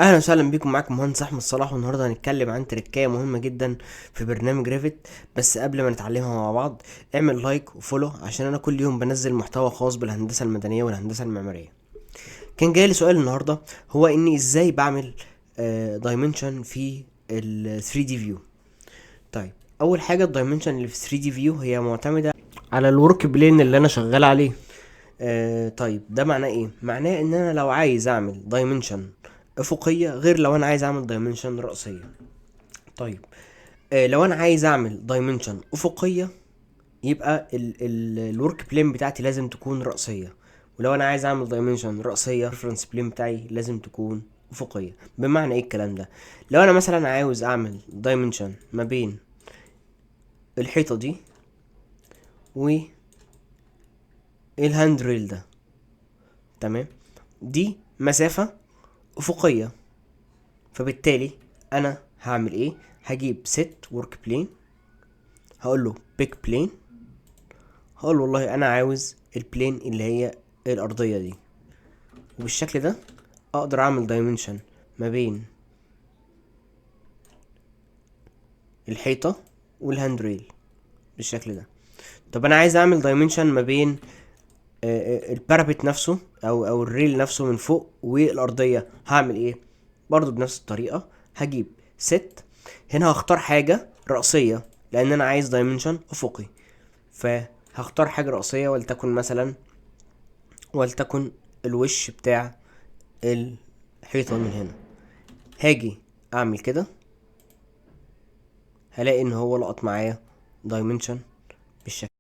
اهلا وسهلا بيكم، معاكم مهندس احمد صلاح. والنهارده هنتكلم عن تركايه مهمة جدا في برنامج Revit. بس قبل ما نتعلمها مع بعض، اعمل like و follow عشان انا كل يوم بنزل محتوى خاص بالهندسة المدنية والهندسة المعماريه. كان جاي لي سؤال النهارده، هو اني ازاي بعمل dimension في ال 3D view. طيب، اول حاجة ال dimension اللي في 3D view هي معتمدة على ال work plane اللي انا شغال عليه. طيب، ده معناه ايه؟ معناه ان انا لو عايز اعمل dimension افقية غير لو انا عايز اعمل dimension رأسية. طيب، لو انا عايز اعمل dimension افقية يبقى ال work plane بتاعتي لازم تكون رأسية، ولو انا عايز اعمل dimension رأسية ال reference plane بتاعي لازم تكون افقية. بمعنى ايه الكلام ده؟ لو انا مثلا عاوز اعمل dimension ما بين الحيطة دي و ال handrail ده، تمام، دي مسافة افقية، فبالتالي انا هعمل ايه؟ هجيب set work plane، هقول له pick plane، هقول له والله انا عاوز ال plane اللي هي الارضية دي، وبالشكل ده اقدر اعمل dimension ما بين الحيطة وال handrail بالشكل ده. طب انا عايز اعمل dimension ما بين ال parapet نفسه او ال rail نفسه من فوق والارضية، هعمل ايه؟ برضو بنفس الطريقة، هجيب set، هنا هختار حاجة رأسية لان انا عايز dimension افقي، فهختار حاجة رأسية ولتكن الوش بتاع الحيطة من هنا. هاجي اعمل كده، هلاقي ان هو لقط معايا dimension بالشكل.